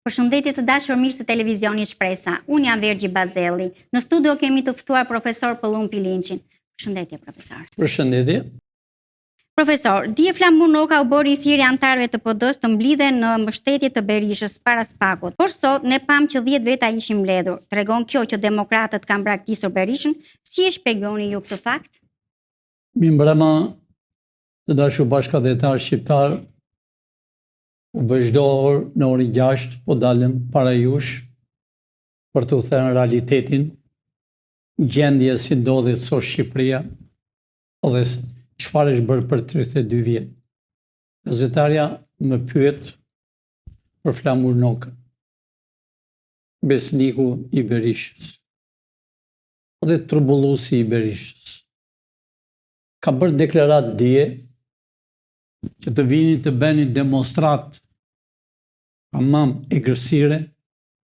Përshëndetje të dashur miq të televizionit Shpresa. Unë jam Vergji Bazelli. Në studio kemi të ftuar profesor Pëllumb Pilinçin. Përshëndetje profesor. Përshëndetje. Profesor, dje Flamur Noka u bëri thirrje anëtarëve të PD-së të mblidhen në mbështetje të Berishës para SPAK-ut. Por sot ne pamë që 10 veta ishin mbledhur. Tregon kjo që demokratët kanë braktisur Berishën? Si e shpjegoni ju këtë fakt? Mirëmbrëma, të dashur bashkatdhetarë shqiptarë, u bë çdo orë në orën 6, po dalim para jush për të thënë realitetin, gjendje si ndodhet sot Shqipëria dhe çfarë është bërë për 32 vjet. Gazetarja më pyet për Flamur Nokën, besniku i Berishës dhe turbulluesi i Berishës. Ka bërë deklaratë dje që të vinin të bënin demonstratë tamam egërsire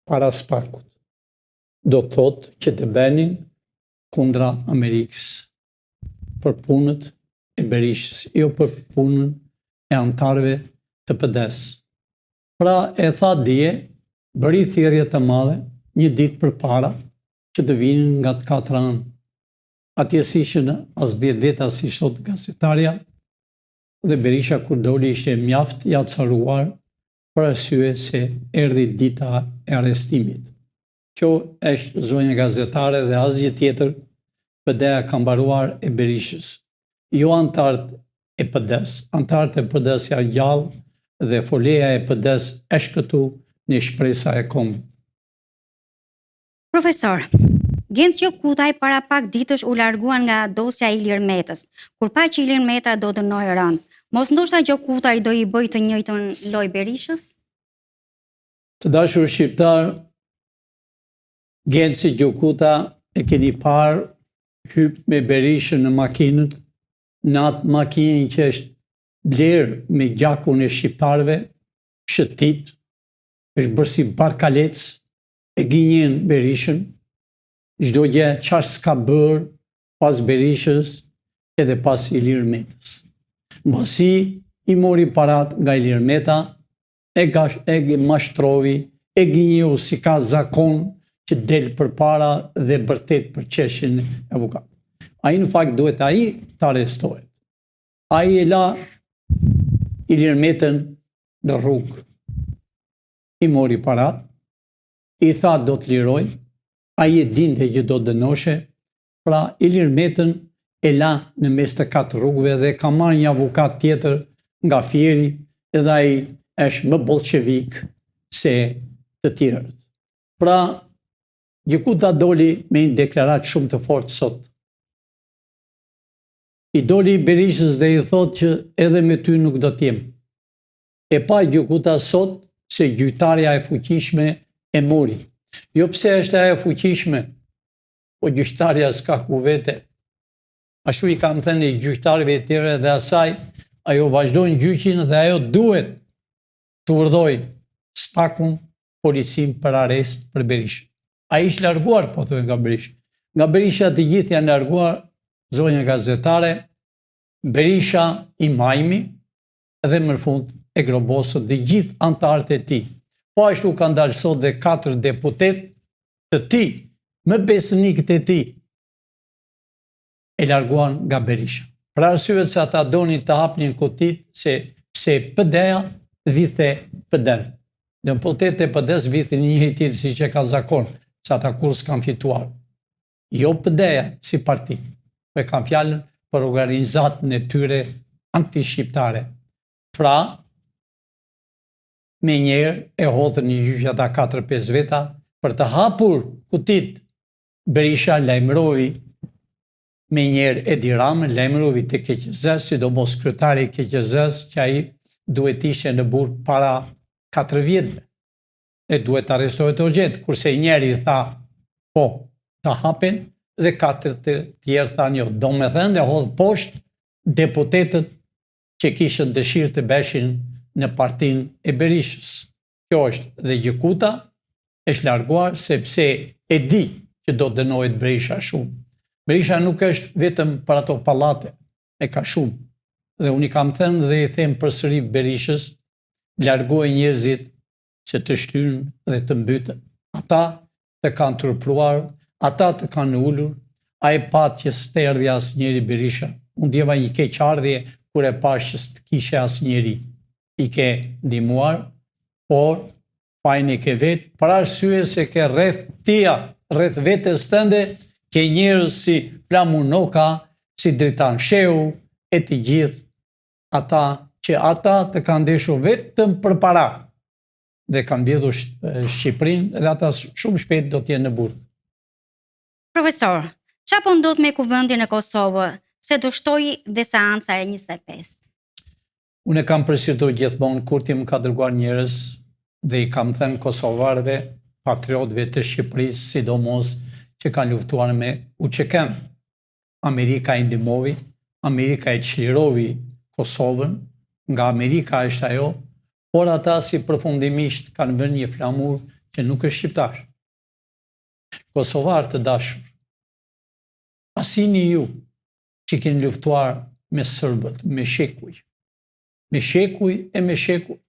para SPAK-ut. Do të thotë që të bënin kundra Amerikës për punët e Berishës, jo për punën e anëtarëve të PD-së. Pra e tha dje, bëri thirrje të madhe një ditë përpara që të vinin nga të katra anë. Atje s'ishin as 10 veta si thotë gazetarja dhe Berisha kur doli ishte mjaft i acaruar për arsye se erdhi dita e arrestimit. Kjo është zonja gazetare dhe asgjë tjetër, PD-ja ka mbaruar e Berishës. Jo anëtarët e PD-së, anëtarët e PD-së janë gjallë dhe foleja e PD-së është këtu në Shpresa e Kombit. Profesor, Genc Gjokutaj para pak ditësh u largua nga dosja e Ilir Metës, kur pa që Ilir Meta do dënohej rëndë. Mos ndoshta Gjokutaj do i bëjë të njëjtën lojë Berishës? Të dashur shqiptarë, Genci Gjokuta e keni parë hyp me Berishën në makinën, në atë makinë që është blerë me gjakun e shqiptarëve, shëtit, është bërë si barkalec, e gënjen Berishën, çdo gjë çfarë s'ka bërë pas Berishës edhe pas Ilir Metës. Mbasi i mori parat nga Ilir Meta, e gash, e mashtroi, e gënjeu si ka zakon që del përpara dhe bërtet për çështjen e avokat. Ai në fakt duhet ai të arrestohet. Ai e la Ilir Metën në rrugë. I mori parat, i tha do të liroj, ai e dinte që do të dënoshe, pra Ilir Metën e la në mes të katër rrugëve dhe ka marrë një avokat tjetër nga Fieri edhe ai është më bolshevik se të tjerët. Pra, Gjokuta doli me një deklaratë shumë të fortë sot. I doli Berishës dhe i thotë që edhe me ty nuk do të jem. E pa Gjokuta sot se gjyqtarja e fuqishme e mori. Jo pse është ajo e fuqishme, po gjyqtarja s'ka ku vete. Ashtu i kam thënë i gjyqtarëve të tjerë dhe asaj, ajo vazhdon gjyqin dhe ajo duhet të urdhërojë SPAK-un, policinë për arrest për Berishën. Ai është larguar, po thuaj nga Berisha. Nga Berisha të gjithë janë larguar, zonja gazetare, Berisha i majmi, dhe më në fund e grobosën të gjithë anëtarët e tij. Po ashtu kanë dalë sot dhe 4 deputetë të tij, më besnikët e tij, e larguan nga Berisha. Për arsye se ata donin të hapnin kutitë se pse PD-ja vidhte PD-n. Deputetët e PD-së vidhnin njëri tjetrin siç e ka zakon, se ata kurrë s'kanë fituar. Jo PD-ja si parti, po e kam fjalën për organizatën e tyre antishqiptare. Pra, menjëherë e hodhën në gjyq ata 4-5 veta për të hapur kutitë. Berisha lajmëroi menjëherë Edi Ramën, lajmëroi të KQZ, sidomos kryetari i KQZ-së që ai duhet të ishte në burg para 4 vjetëve. E duhet të arrestohet urgjent, kurse njëri tha po të hapin dhe katër të tjerë thanë jo. Domethënë e hodh poshtë deputetët që kishin dëshirë të beshin në partinë e Berishës. Kjo është dhe Gjokuta është larguar sepse e di që do dënohet Berisha shumë. Berisha nuk është vetëm për ato pallate, e ka shumë. Dhe unë i kam thënë dhe i them përsëri Berishës, largoj njerëzit. Se të shtynë dhe të mbytën. Ata të kanë turpruar, ata të kanë ulur, a e patë që s'të erdhi asnjeri Berisha, unë ndjeva një keqardhje kur e pashë që s'të kishe asnjeri. I ke ndihmuar, por fajin e ke vetë, për arsye se ke rreth teje, rreth vetes tënde, ke njerëz si Flamur Noka, si Dritan Shehu, e të gjithë ata që ata të kanë dashur vetëm për para dhe kanë vjedhur Shqipërinë dhe ata shumë shpejt do të jenë në burg. Profesor, ça po ndodh me kuvendin e Kosovës, se dështoi dhe seanca e 25? Unë e kam përsëritur gjithmonë, Kurti më ka dërguar njerëz dhe i kam thënë kosovarëve, patriotëve të Shqipërisë, sidomos që kanë luftuar me UÇK-n. Amerika i ndihmovi, Amerika e çlirovi Kosovën, nga Amerika është ajo, por ata si përfundimisht kanë vënë një flamur që nuk është shqiptar. Kosovarë të dashur, a s'jeni ju që keni luftuar me sërbët, me shekuj, me shekuj e me shekuj,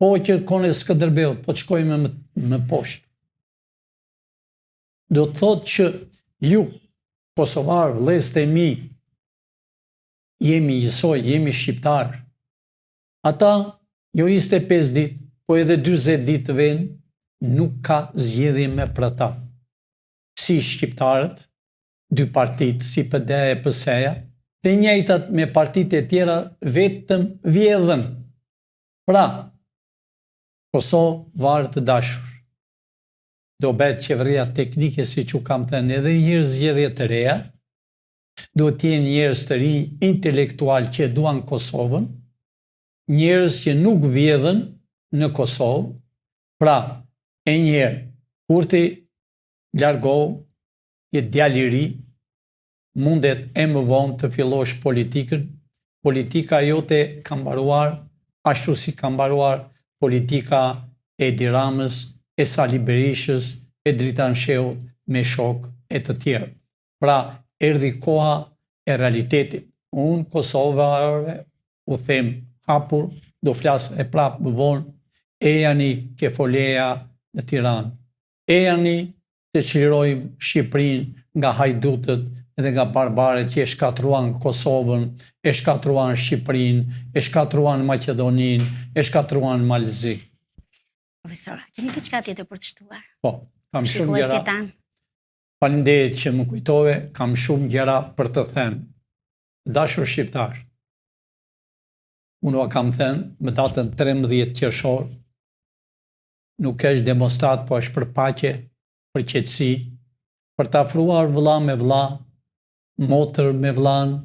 po që kohën e Skënderbeut, po të shkojmë më, më poshtë. Do të thotë që ju, kosovarë, vëllezërit e mi, jemi njësoj, jemi shqiptarë. Ata, jo 25 ditë, po edhe 40 ditë të venë, nuk ka zgjedhje më për ata. Si shqiptarët, dy partitë, si PD e PS-ja, të njëjtat me partitë e tjera vetëm vjedhën. Pra, kosovarë të dashur, do bëhet qeveria teknike siç u kam thënë edhe një herë zgjedhje të reja, duhet të jenë njerëz të rinj intelektualë që e duan Kosovën, njerëz që nuk vjedhën në Kosovë, pra e një herë Kurti largohu, je djalë i ri, mundet e më vonë të fillosh politikën, politika jote ka mbaruar ashtu si ka mbaruar politika e Edi Ramës, e Sali Berishës, e Dritan Shehut me shokë e të tjerë. Pra, erdhi koha e realitetit. Unë kosovarëve u them hapur, do flas e prapë më vonë, ejani ke foleja në Tiranë. Ejani të çlirojmë Shqipërinë nga hajdutët dhe nga barbarët që e shkatërruan Kosovën, e shkatërruan Shqipërinë, e shkatërruan Maqedoninë, e shkatërruan Mal të Zi. Profesor, keni diçka tjetër për të shtuar? Po, kam shumë gjëra. Faleminderit që më kujtove, kam shumë gjëra për të thënë. Të dashur shqiptarë, unë ua kam thënë më datën 13 qershor Nuk është demonstratë, po është për paqe, për qetësi, për të afruar vëlla me vëlla, motër me vëllanë,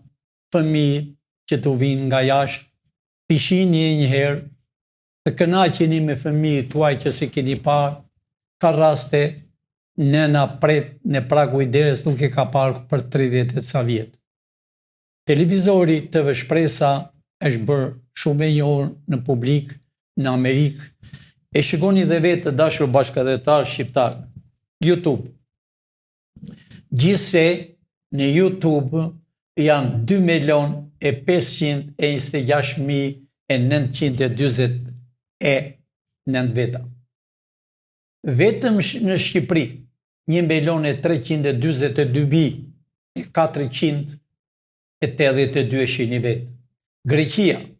fëmijë që t'u vijnë nga jashtë, t'i shihni një herë, të kënaqeni me fëmijët tuaj që s'i keni parë, ka raste nëna pret në pragu i derës nuk e ka parë për 30 e ca vjet. Televizori TV Shpresa është bërë shumë e njohur në publik në Amerikë. E shikoni dhe vetë të dashur bashkatdhetarë shqiptarë. YouTube. Gjithsej në YouTube janë 2 milion e 526 mijë e 949 veta. Vetëm në Shqipëri, 1 milion e 342 mijë e 482 e shihni vetë. Greqia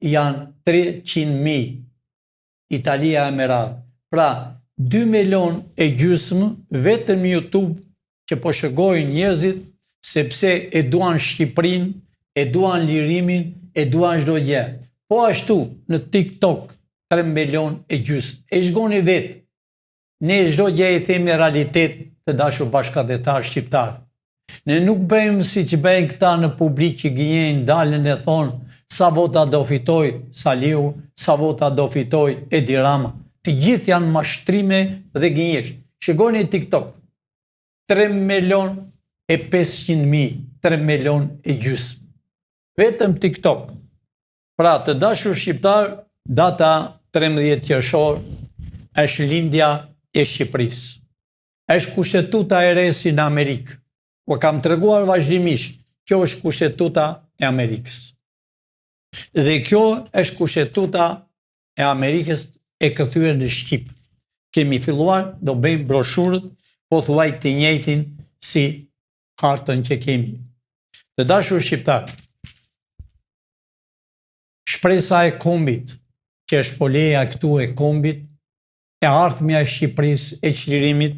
janë 300 mijë, Italia e me radhë. Pra, 2 milion e gjysmë vetëm YouTube që po shikojnë njerëzit sepse e duan Shqipërinë, e duan lirimin, e duan çdo gjë. Po ashtu në TikTok 3 milion e gjysmë. E shikoni vetë. Ne çdo gjë i themi realitet të dashur bashkatdhetarë shqiptarë. Ne nuk bëjmë siç bëjnë këta në publik që gënjejnë dalin e thonë sa vota do fitojë Saliu, sa vota do fitojë Edi Rama. Të gjithë janë mashtrime dhe gënjeshtër. Shikoni TikTok. 3 milion e 500 mijë, 3 milion e gjysmë. Vetëm TikTok. Pra, të dashur shqiptarë, data 13 qershor është lindja e Shqipërisë. Është kushtetuta e re si në Amerikë. Ua kam treguar vazhdimisht, kjo është kushtetuta e Amerikës. Dhe kjo është kushtetuta. e Amerikës e kthyer në shqip. Kemi filluar, do bëjmë broshurët, pothuaj të njëjtin si hartën që kemi. Të dashur shqiptarë, shpresa e kombit, që është foleja këtu e kombit, e ardhmja e Shqipërisë e çlirimit,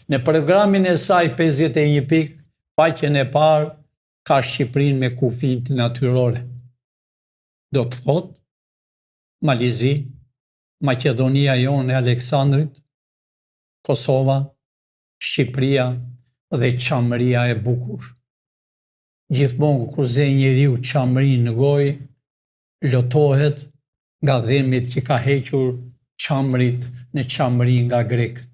në programin e saj 51 pikë, faqen e parë ka Shqipërinë me kufinjtë natyrore. Do të thotë, Mali i Zi, Maqedonia jonë e Aleksandrit, Kosova, Shqipëria dhe Çamëria e bukur. Gjithmonë kur zë njeriu Çamërinë në gojë, lotohet nga dhembjet që ka hequr çamërit në Çamëri nga grekët.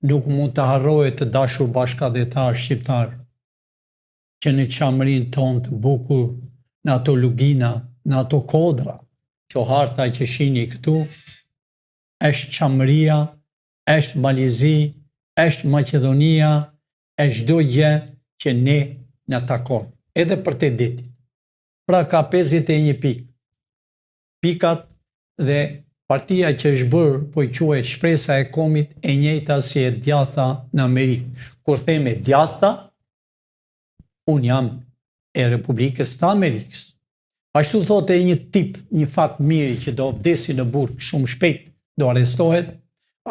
Nuk mund të harrohet të dashur bashkatdhetarë shqiptarë, që në Çamërinë tonë të bukur, në ato lugina, në ato kodra, kjo harta që shihni këtu, është Çamëria, është Mali i Zi, është Maqedonia, është çdo gjë që ne na takon, edhe përtej detit. Pra ka 51 pikë. Pikat dhe partia që është bërë po i quhet shpresa e kombit e njëjta si e djathta në Amerikë. Kur them e djathta, unë jam e Republikës të Amerikës. Ashtu thotë e një tip, një Fatmiri që do vdesi në burg shumë shpejt, do arrestohet,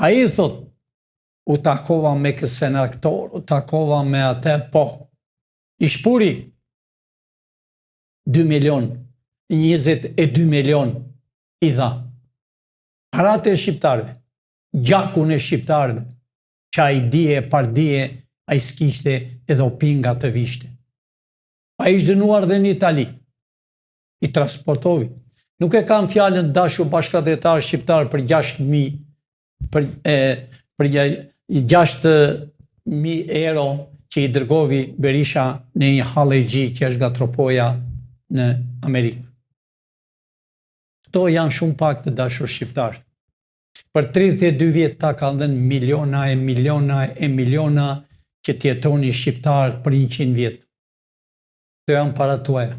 ai thotë, u takova me këtë senator, u takova me atë, po, i shpuri 2 milion, 22 milion i dha. Paratë e shqiptarëve, gjakun e shqiptarëve, që ai dije e pardije, ai s'kishte edhe opinga të vishte. Ai është dënuar dhe në Itali. I transportovi. Nuk e kam fjalën dashur bashkatdhetarë shqiptarë për 6.000 për, e, për 6.000 euro që i dërgovi Berisha në një hallexhi që është nga Tropoja në Amerikë. Këto janë shumë pak të dashur shqiptarë. Për 32 vjet ta kanë dhënë miliona e miliona e miliona që të jetoni shqiptarët për 100 vjet. Këto janë paratë tuaja.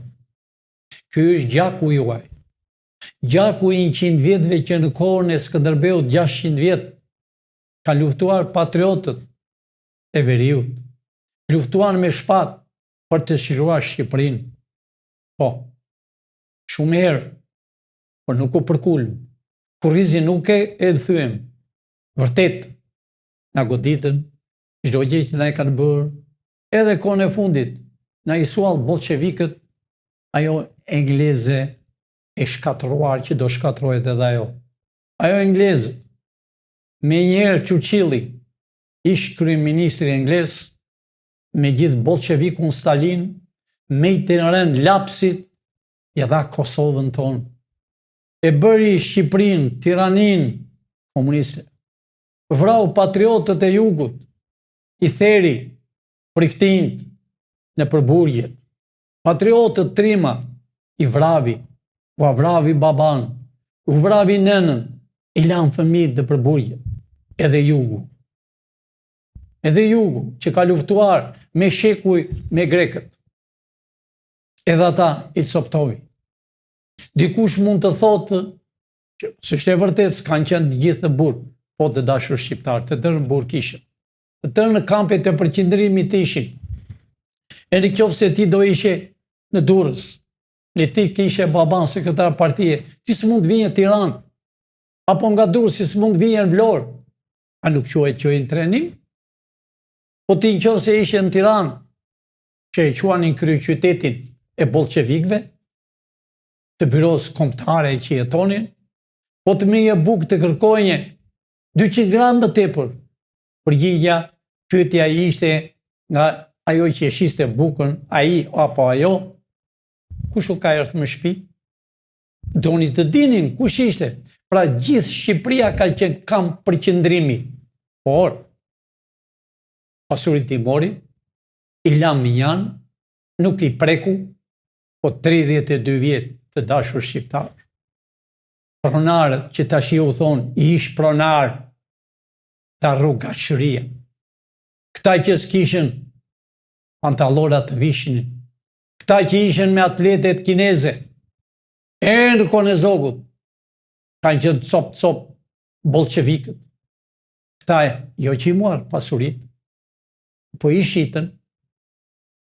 Ky është gjaku juaj. Gjaku i 100 vjetëve që në kohën e Skënderbeut 600 vjet kanë luftuar patriotët e veriut. Luftuan me shpatë për të çliruar Shqipërinë. Po, shumë herë, por nuk u përkulëm. Kurrizin nuk e, e thyem. Vërtet, na goditën, çdo gjë që na e kanë bërë, edhe kohën e fundit, na i sollën bolshevikët, ajo engleze e shkatërruar që do shkatërrohet edhe ajo. Ajo engleze, menjëherë Churchilli, ish kryeministri englez, me gjithë bolshevikun Stalin, me i të rënë lapsit, i dha Kosovën tonë. E bëri Shqipërinë, tiraninë komuniste. Vrau patriotët e jugut, i theri priftinjtë nëpër burgjet. Patriotët trima i vravi, ua vravi babanë, u vravi nënën, i lanë fëmijët nëpër burgjet. Edhe jugu. Edhe jugu, që ka luftuar me shekuj me grekët. Edhe ata i coptovi. Dikush mund të thotë që s'është e vërtetë, s'kanë qenë të gjithë në burg, po të dashur shqiptarë, të tërë në burg ishin. Të tërë në kampet e përqendrimit ishin. E në qoftë se ti do ishe në Durrës, e ti kishe baban sekretar partie, ti s'mund të vije në Tiranë, apo nga Durrësi s'mund të vije në Vlorë. A nuk quhet që internim? Po ti në qoftë se ishe në Tiranë, që e quanin kryeqytetin e bolshevikëve, të byrosë kombëtare që jetonin, po të merrje bukë të kërkoje 200 gram më tepër. Përgjigja, pyetja ishte nga ajo që e shiste bukën, ai apo ajo, kush u ka erdhë në shtëpi? Donin të dinin kush ishte. Pra gjithë Shqipëria ka qenë kamp përqendrimi. Por, pasuritë i mori, i la mënjanë, nuk i preku, po 32 vjet të dashur shqiptarë. Pronarët që tashi u thonë ish pronarë ta rrugaçëria. Këta që s'kishin pantallona të vishnin, këta që ishin me atletet kineze, e në kohën e Zogut. Kanë qenë copë copë bolshevikët. Këta e, jo që i morën pasuritë, po i shitën,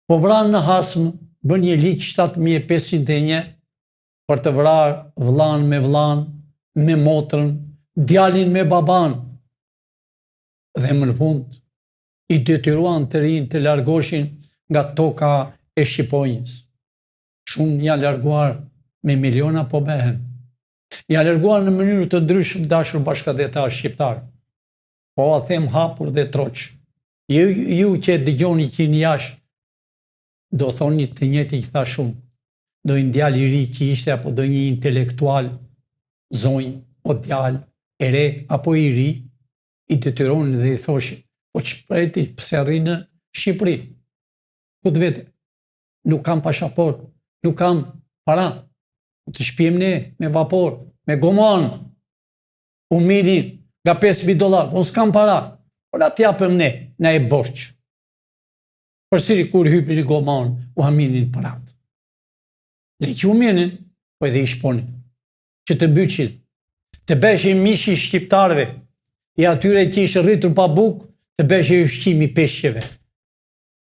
po vranë në hasmë, bënë një ligj 7501 për të vrarë vllanë me vllanë, me motrën, djalin me babanë. Dhe më në fund, i detyruan të rinjtë të largoshin nga toka e Shqiponjës. Shumë janë larguar me miliona po behen. Janë larguar në mënyrë të ndryshme dashur bashkatdhetarë shqiptarë. Po ua them hapur dhe troç. Ju, ju që e dëgjoni që jeni jashtë, do thoni të njëjtën që thashë unë. Ndonjë djalë i ri që ishte apo ndonjë intelektual, zonjë, o djalë, e re apo i ri, i detyronin dhe i thoshin, po ç'pret ti pse rri në Shqipëri? Ku të vete? Nuk kam pashaportë, nuk kam para. Të shpiem ne me vapor, me gomon. U merrnin nga 5.000 dollar, unë s'kam para. Por atë japëm ne, na e borxh. Përsëri kur hypin në gomon, ua merrnin paratë. Le që u merrnin, po edhe i shponin. Që të mbytshin, të beheshin mishi i shqiptarëve, i atyre që ishin rritur pa bukë, të beheshin ushqimi i peshqeve.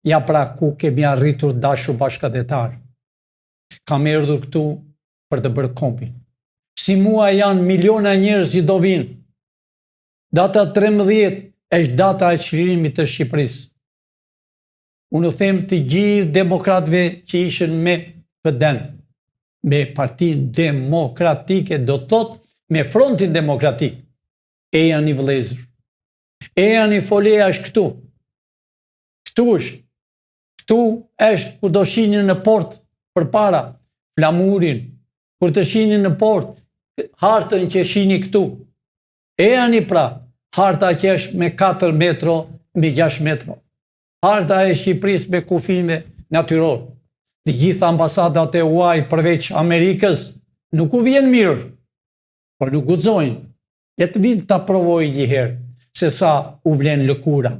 Ja pra ku kemi arritur dashur bashkatdhetarë. Kam erdhur këtu për të bërë kombin. Si mua janë miliona njerëz që do vinë. Data 13 është data e çlirimit të Shqipërisë. Unë u them të gjithë demokratëve që ishin me PD-n, me Partinë Demokratike, do të thotë me Frontin Demokratik. Ejani vëllezër. Ejani foleja është këtu. Këtu është. Këtu është kur do shihni në portë përpara flamurin, kur të shihni në portë hartën që shihni këtu. Ejani pra, harta që është me 4 metro, me 6 metro. Harta e Shqipërisë me kufinjve natyrorë. Të gjitha ambasadat e huaj përveç Amerikës nuk u vjen mirë, por nuk guxojnë. Le të vinë ta provojnë një herë se sa u vlen lëkura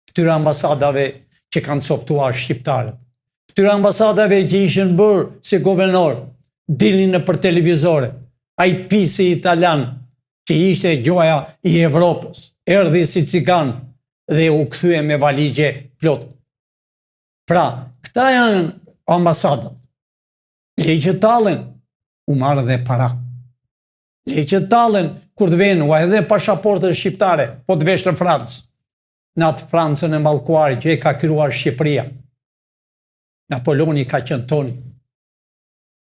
këtyre ambasadave që kanë coptuar shqiptarët. Këtyre ambasadave që ishin bërë si governorë, dilnin nëpër televizore. Ai pisi italian që ishte gjoja i Evropës, erdhi si cigan dhe u kthye me valixhe plot. Pra, këta janë ambasadat. Le që tallen, u marrë dhe para. Le që tallen, kur të venë, ua edhe pashaportën shqiptare, po të vesh në Francë. Në atë Francën e mallkuar që e ka krijuar Shqipëria. Napoleoni ka qenë toni.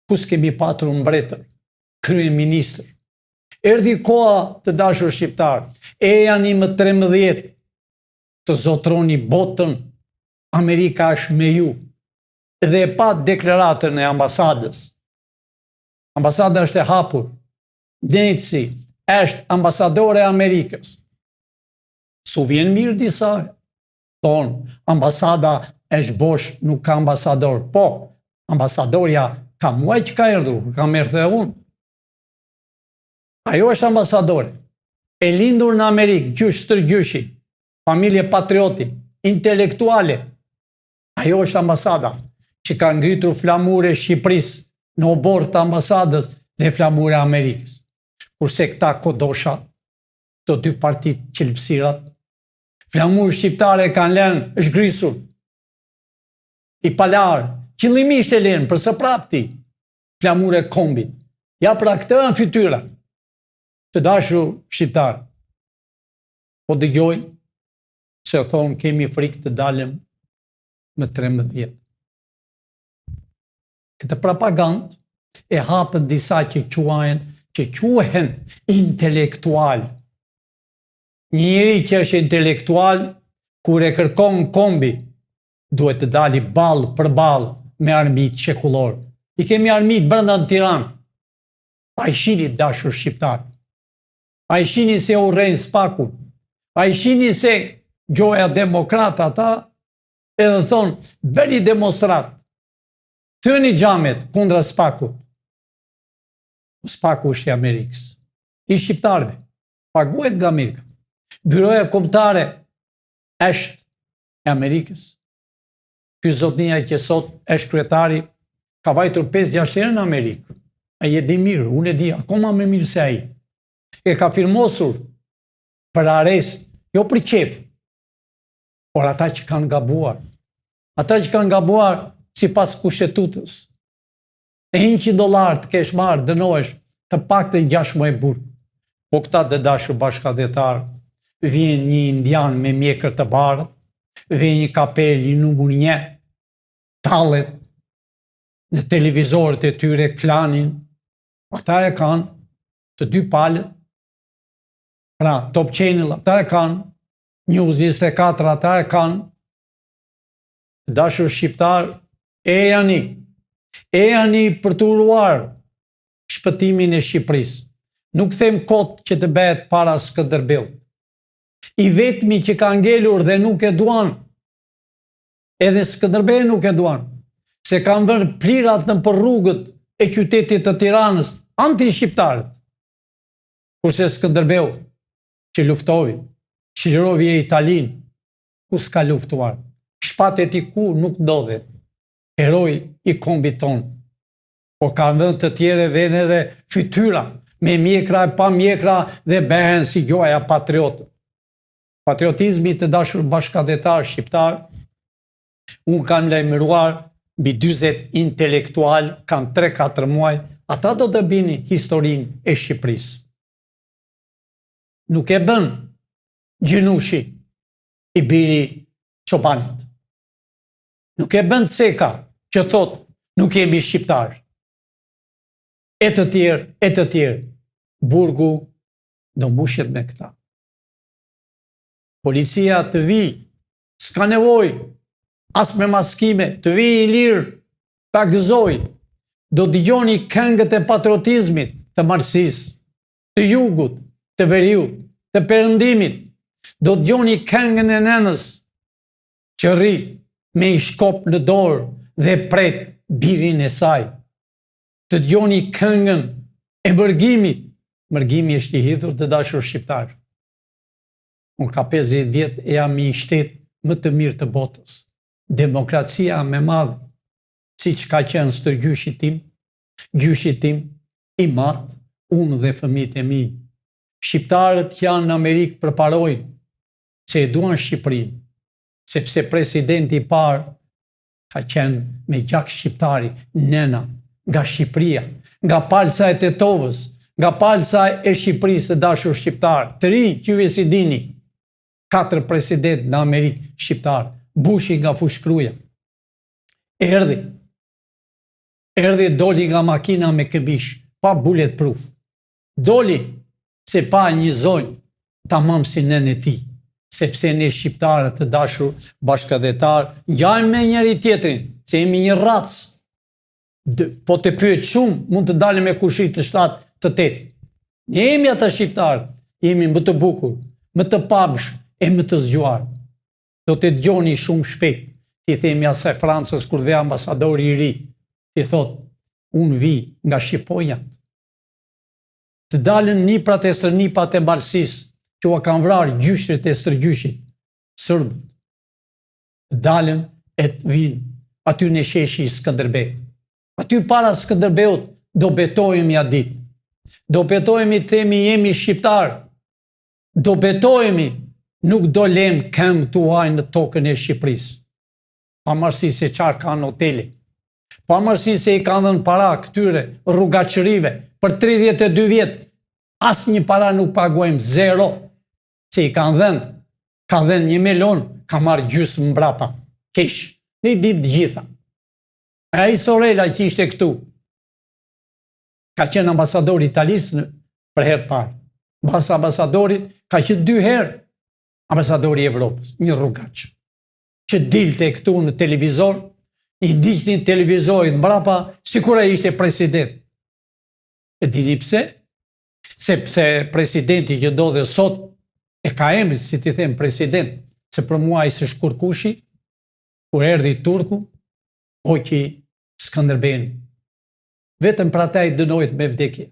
Ku s'kemi patur mbretër, kryeministër. Erdhi koha të dashur shqiptarë, ejani më 13 të zotroni botën, Amerika është me ju. Dhe e patë deklaratën e ambasadës. Ambasada është e hapur. Nancy është ambasadore e Amerikës. S'u vjen mirë disa, thonë, ambasada është bosh, nuk ka ambasador. Po, ambasadorja ka muaj që ka erdhur, kam erdhur dhe unë. Ajo është ambasadore, e lindur në Amerikë, gjysh stërgjyshi, familje patrioti, intelektuale. Ajo është ambasada që ka ngritur flamurin e Shqipërisë në oborr të ambasadës dhe flamurin e Amerikës. Kurse këta kodosha, këto dy partitë qelbësirat, flamur shqiptar e kanë lënë zhgrisur, i palarë, qëllimisht e lënë për së prapti, flamur e kombit. Ja pra këto janë fytyra. Të dashur shqiptarë. Po dëgjoj se thonë kemi frikë të dalim më 13. Këtë propagandë e hapën disa që quajnë, që quhen intelektual. Një njeri që është intelektual, kur e kërkon kombi, duhet të dali ballë për ballë me armiqtë shekullorë. I kemi armiqtë brenda në Tiranë. A i shihni të dashur shqiptarë. A i shihni se urrejnë SPAK-un. A i shihni se gjoja demokratë ata edhe thonë bëni demonstratë. Thyeni xhamet kundra SPAK-ut. SPAK-u është i Amerikës. I shqiptarëve. Paguhet nga Amerika. Byroja kombëtare është e Amerikës. Ky zotnia që sot është kryetari, ka vajtur 5-6 herë në Amerikë. Ai e di mirë, unë e di akoma më mirë se ai. E ka firmosur për arrest, jo për qejf, por ata që kanë gabuar. Ata që kanë gabuar sipas kushtetutës. E 100 dollarë të kesh marrë, dënohesh të paktën 6 muaj burg. Po këta të dashur bashkatdhetarë, vjen një indian me mjekër të bardhë, vjen një kapelë, një numër një, tallet në televizorët e tyre, klanin, ata e kanë të dy palët, pra Top Channel, ata e kanë, News 24, ata e kanë, të dashur shqiptarë, ejani, ejani për të uruar shpëtimin e Shqipërisë. Nuk them kot që të bëhet para Skënderbeut. I vetmi që ka ngelur dhe nuk e duan, edhe Skënderbeun nuk e duan, se kanë vënë plirat nëpër rrugët e qytetit të Tiranës, anti-shqiptarët. Kurse Skënderbeu, që luftoi, çliroi e Italinë, ku s'ka luftuar, shpata e tij ku nuk ndodhet, heroi i kombit tonë. Por kanë vënë të tjerë e venë edhe fytyra, me mjekra e pa mjekra dhe bëhen si gjoja patriotë. Patriotizmi të dashur bashkatdhetarë shqiptarë, unë kam lajmëruar mbi 40 intelektualë, kanë 3-4 muaj, ata do të bëjnë historinë e Shqipërisë. Nuk e bën Gjinushi i biri çobanit. Nuk e bën Ceka që thotë nuk jemi shqiptarë. E të tjerë, e të tjerë. Burgu do mbushet me këta. Policia të vijë, s'ka nevojë, as me maskime, të vijë i lirë, ta gëzojë. Do dëgjoni këngët e patriotizmit të Malësisë, të jugut, të veriut, të perëndimit. Do dëgjoni këngën e nënës që rri me një shkop në dorë dhe pret birin e saj. Të dëgjoni këngën e mërgimit. Mërgimi është i hidhur të dashur shqiptarë. Unë ka 50 vjet e jam në një shtet më të mirë të botës. Demokracia më e madhe, siç ka qenë stërgjyshi tim, gjyshi tim, i madh, unë dhe fëmijët e mi. Shqiptarët që janë në Amerikë përparojnë, se e duan Shqipërinë, sepse presidenti i parë ka qenë me gjak shqiptari, nëna, nga Shqipëria, nga palca e Tetovës, nga palca e Shqipërisë të dashur shqiptarë, të rinj që ju s'i dini, katër presidentë në Amerikë shqiptarë, Bushi nga Fushë-Kruja. Erdhi, erdhi doli nga makina me këmishë, pa bulletproof. Doli se pa një zonjë tamam si nënë e tij, sepse ne shqiptarët të dashur bashkatdhetarë ngjajmë me njëri tjetrin, se jemi një racë. Po të pyet shumë, mund të dalim me kushëri të shtatë, të tetë. Ne jemi ata shqiptarët, jemi më të bukur, më të pamshëm e më të zgjuar. Do të dëgjoni shumë shpejt, t'i themi asaj Francës kur vjen ambasadori i ri, t'i thotë, unë vij nga Shqiponjat. Të dalin niprat e stërnipat e Malësisë, që ua kanë vrarë gjyshërit e stërgjyshit, sërbët. Të dalin e të vinë aty në sheshi i Skënderbeut. Aty para Skënderbeut do betohemi atë ditë. Do betohemi të themi jemi shqiptarë. Do betohemi nuk do lemë këmbë të huaj në tokën e Shqipërisë. Pavarësisht se çfarë kanë hotele. Pavarësisht se i kanë dhënë para këtyre rrugaçërive për 32 vjet, asnjë para nuk paguajmë zero, se i kanë dhënë, ka dhënë një milion, ka marrë gjysmë mbrapa, kesh, ne i dimë të gjitha. E ai Sorella që ishte këtu, ka qenë ambasador i Italisë në për herë të parë. Mbas ambasadorit, ka qenë dy herë ambasadori i Evropës, një rrugaç. që dilte këtu në televizor, i ndiqnin televizorit mbrapa, sikur ai ishte president. E dini pse? Sepse presidenti që ndodhet sot, e ka emrin, si t'i them, president, se për mua ai s'është kurkushi, kur erdhi turku, hoqi Skënderbeun. Vetëm për ata i dënohet me vdekje.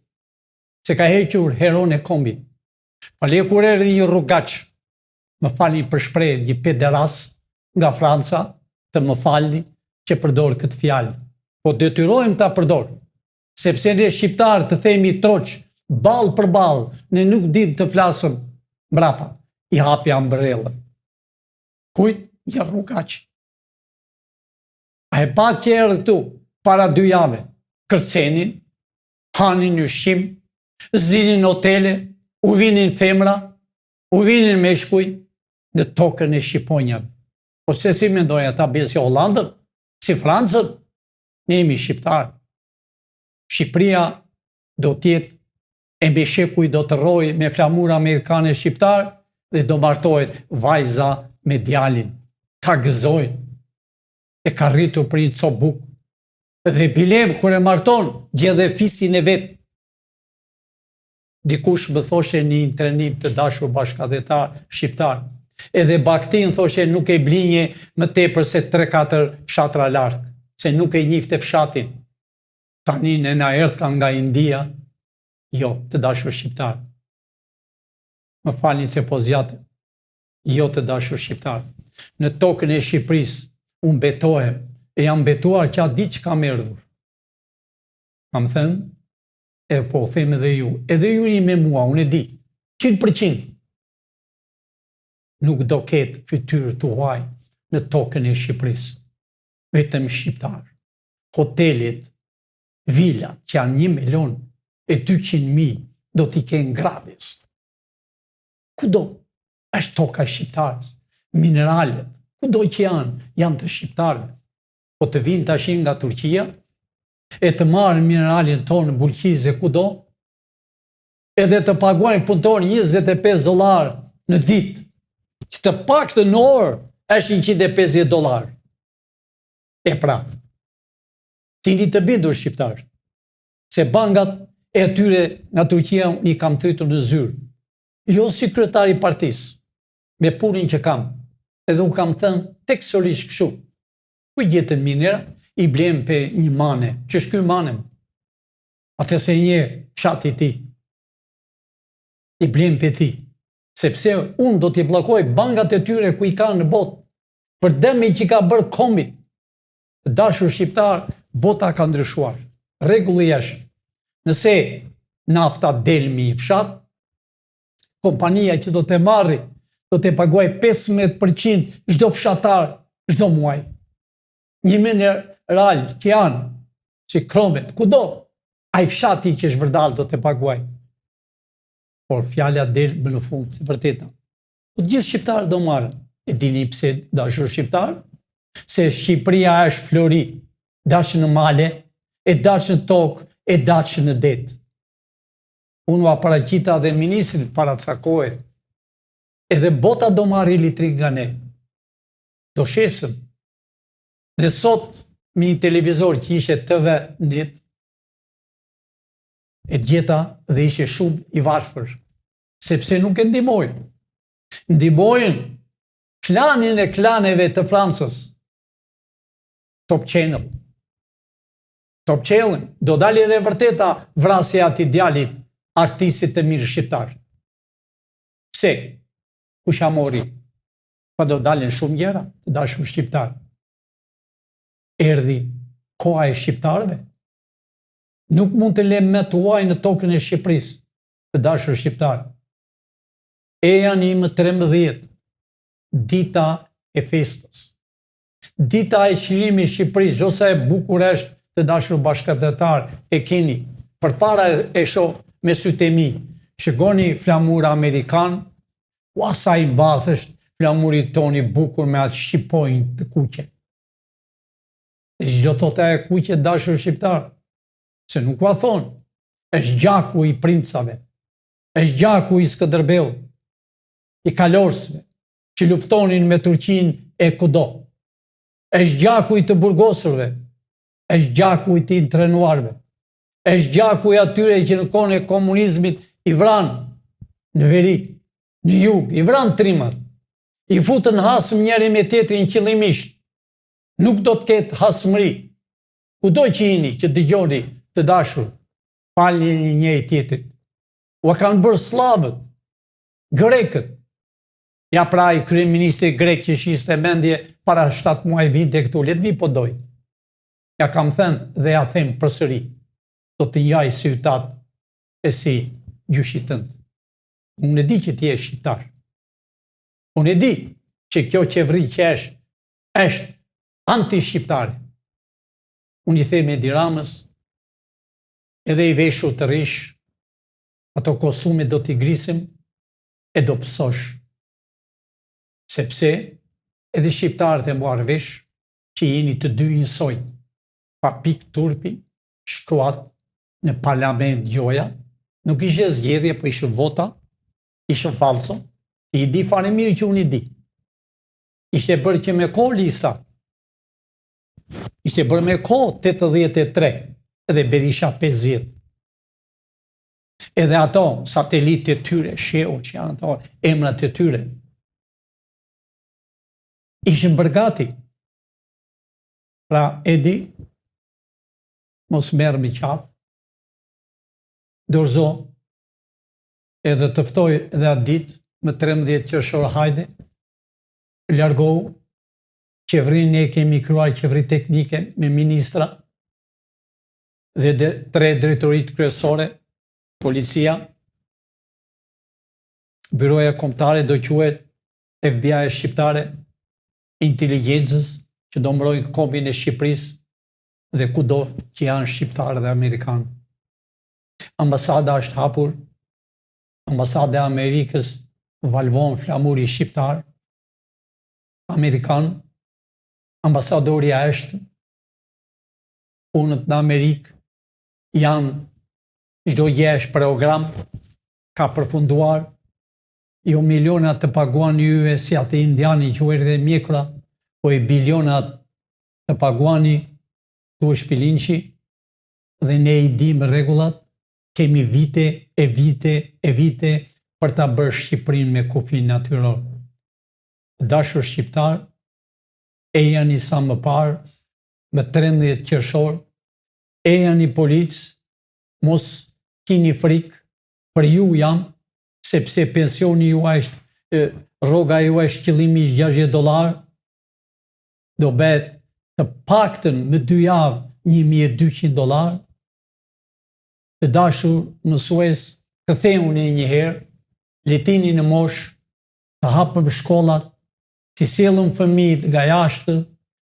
Se ka hequr heron e kombit. Pa le kur erdhi një rrugaç, më falni për shprehjen një pederast nga Franca, të më falni që përdor këtë fjalë. Po detyrohem ta përdor, sepse ne shqiptarët të themi troç. Ballë për ballë, ne nuk dim të flasëm mbrapa. I hapi ombrellën. Kujt? Një rrugaç. A e patë që erdhi këtu para dy jave? Kërcenin, hanin ushqim, zinin hotele, u vinin femra, u vinin meshkuj në tokën e shqiponjave. Po pse si mendojnë ata bëjnë si Hollandët, si Francët, ne jemi shqiptarë. Shqipëria do të jetë e me shekuj do të rrojë me flamur amerikan e shqiptar dhe do martohet vajza me djalin. Ta gëzojnë. E ka rritur për një copë bukë. Dhe bilem kur e marton, gjen dhe fisin e vet. Dikush më thoshe në një trenim të dashur bashkatdhetar shqiptar. Edhe baktin thoshe nuk e blinje më tepër se 3-4 fshatra larg, se nuk e njifte fshatin. Tani ne na erdhkan nga India, jo, të dashur shqiptar. Më falni se po zgjatem. Jo të dashur shqiptar. Në tokën e Shqipërisë unë betohem e jam betuar që atë ditë që kam erdhur. Kam thënë e po u them edhe ju, edhe ju jeni me mua, unë e di, 100%. Nuk do ketë fytyrë të huaj në tokën e Shqipërisë, vetëm shqiptar. Hotelet, vilat që janë 1 milion e 200 mijë do t'i kenë gratis. Kudo është toka e shqiptarës, mineralet, kudo që janë, janë të shqiptarëve. Po të vinë tashi nga Turqia, e të marrin mineralin tonë në Bulqizë e kudo, edhe të paguajnë punëtorë 25 dollar në ditë, që të paktën në orë është 150 dollar. E pra, të jeni të bindur shqiptarë, se bankat e atyre nga Turqia unë i kam thirrur në zyrë, jo si kryetar i partisë, me punën që kam, edhe unë kam thënë tekstualisht kështu, Ku i gjetën minera, i blenë pe një mane, që është ky mane, atë s'e njeh fshati i tij, i blenë pe tij, sepse unë do t'i bllokoj bankat e tyre ku i kanë në botë, për dëmin që ka bërë kombit, të dashur shqiptar, bota ka ndryshuar. Rregulli është, nëse nafta del në një fshat, kompania që do të marri, do të paguaj 15% çdo fshatar, çdo muaj. Një mineral që janë, si kromet, kudo, ai fshati që është vërdallë do të paguaj. Por fjala del më në fund, e vërteta. Po të gjithë shqiptarët do marrën. E dini pse dashur shqiptar? Se Shqipëria është flori, daç në male, e daç në tokë, e daç në det. Unë ua paraqita dhe ministrit para ca kohe. Edhe bota do marrë elektrik nga ne. Do shesëm. Dhe sot me një televizor që ishte TV Net, e gjeta dhe ishte shumë i varfër, sepse nuk e ndihmojnë. Ndihmojnë klanin e klaneve të Francës, Top Channel. Top Channel, do dali edhe e vërteta vrasja e atij djalit, artistit të mirë shqiptar. Pse? Kush ia mori? Pa do dalin shumë gjëra, të dashur shqiptar. Erdhi koha e shqiptarëve. Nuk mund të lëmë më të huaj në tokën e Shqipërisë, të dashur shqiptar. Ejani më 13, dita e festës. Dita e çlirimit Shqipërisë, jo sa e bukur është të dashur bashkatdhetar, e keni përpara e shoh me sytë e mi. Shikoni flamur amerikan, ua sa i madh është flamuri tonë i bukur me atë shqiponjë të kuqe. E ç'do thotë ajo e kuqe dashur shqiptar, se nuk ua thonë, është gjaku i princave, është gjaku i Skënderbeut, i kalorësve, që luftonin me Turqinë e kudo. Është gjaku i të burgosurve, është gjaku i të internuarve, është gjaku i atyre që në kohën e komunizmit i vranë në veri, në jug, i vranë trimat, i futën hasëm njëri me tjetrin qëllimisht. Nuk do të ketë hasmëri. Kudo që jeni, që dëgjoni të dashur, falni njëri tjetrit. Ua kanë bërë sllavët, grekët, Ja pra ai kryeministri grek që shiste mendje para 7 muaj vinte këtu, le të vijë po dojë. Ja kam thënë dhe ja them përsëri. Do të ngjaj si ytat. e si gjyshit tënd. Unë e di që ti je shqiptar. Unë e di që kjo qeveri që është, është anti-shqiptare. Unë i them Edi Ramës, edhe i veshur të rrish, ato kostume do t'i grisim e do pësosh. Sepse edhe shqiptarët e marrë vesh që jeni të dy njësoj, pa pikë turpi, shkruat në parlament gjoja, nuk ishe zgjedhje, po ishin vota, ishin falso, ti i di fare mirë që unë i di. Ishte bërë që me kohë lista, ishte bërë me kohë 83 dhe Berisha 50. Edhe ato satelitë e tyre, sheu që janë ato, emrat e tyre, ishin bërë gati. Pra, Edi, mos merr me qafë, dorëzo, edhe të ftoj edhe atë ditë, më 13 qershor hajde, largohu, qeverinë ne kemi krijuar qeveri teknike me ministra dhe de, tre drejtoritë kryesore, policia, Byroja Kombëtare do quhet FBI shqiptare, inteligjencës që do mbrojnë kombin e Shqipërisë dhe kudo që janë shqiptarë dhe amerikanë. Ambasada është hapur, ambasada e Amerikës valvon flamuri shqiptar, amerikan, ambasadoria është, punët në Amerikë janë, çdo gjë është program, ka përfunduar, jo miliona të paguani juve si atë indiani që u erdhi mjekra, po e bilionat të paguani Tush Pilinçi, dhe ne i dimë rregullat, kemi vite e vite e vite për ta bërë Shqipërinë me kufi natyror. Të dashur shqiptarë, ejani sa më parë, më 13 qershor, ejani policë, mos kini frikë, për ju jam, sepse pensioni juaj është, rroga juaj është qëllimisht 60 dollarë, do bëhet të paktën më dy javë 1200 dollarë. Të dashur mësues, kthehuni një herë, le të jeni në moshë, të hapëm shkollat, t'i sjellëm fëmijët nga jashtë,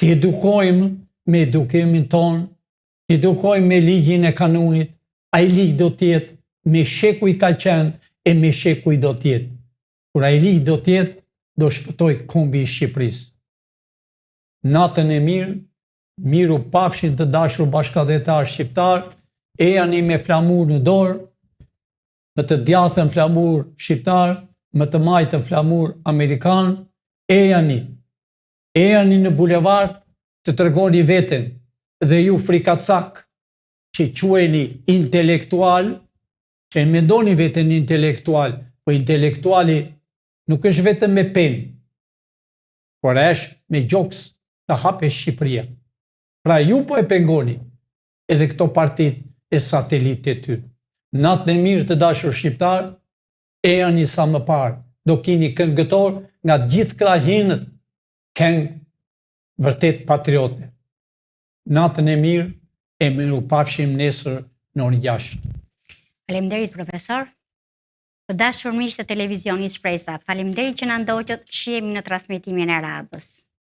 t'i edukojmë me edukimin tonë, t'i edukojmë me ligjin e kanunit, ai ligj do të jetë me shekuj ka qenë e me shekuj do të jetë. Kur ai ligj do të jetë, do shpëtojë kombi i Shqipërisë. Natën e mirë, mirupafshim të dashur bashkatdhetarë shqiptarë, ejani me flamur në dorë, me të djathtën flamur shqiptar, me të majtën flamur amerikan, ejani, ejani në bulevard të tregoni veten dhe ju frikacakë që quheni intelektual, që e mendoni veten intelektual, po intelektuali nuk është vetëm me penë, por është me gjoks të hapet Shqipëria. Pra ju po e pengoni edhe këto partitë e satelitë e tyre. Natën e mirë të dashur shqiptarë, ejani sa më parë, do kini këngëtor nga të gjithë krahinët, këngë vërtet patriote. Natën e mirë e mirupafshim nesër në orën 6. Faleminderit profesor. Të dashur miq të televizionit Shpresa, faleminderit që na ndoqët, shihemi në transmetimin e radhës.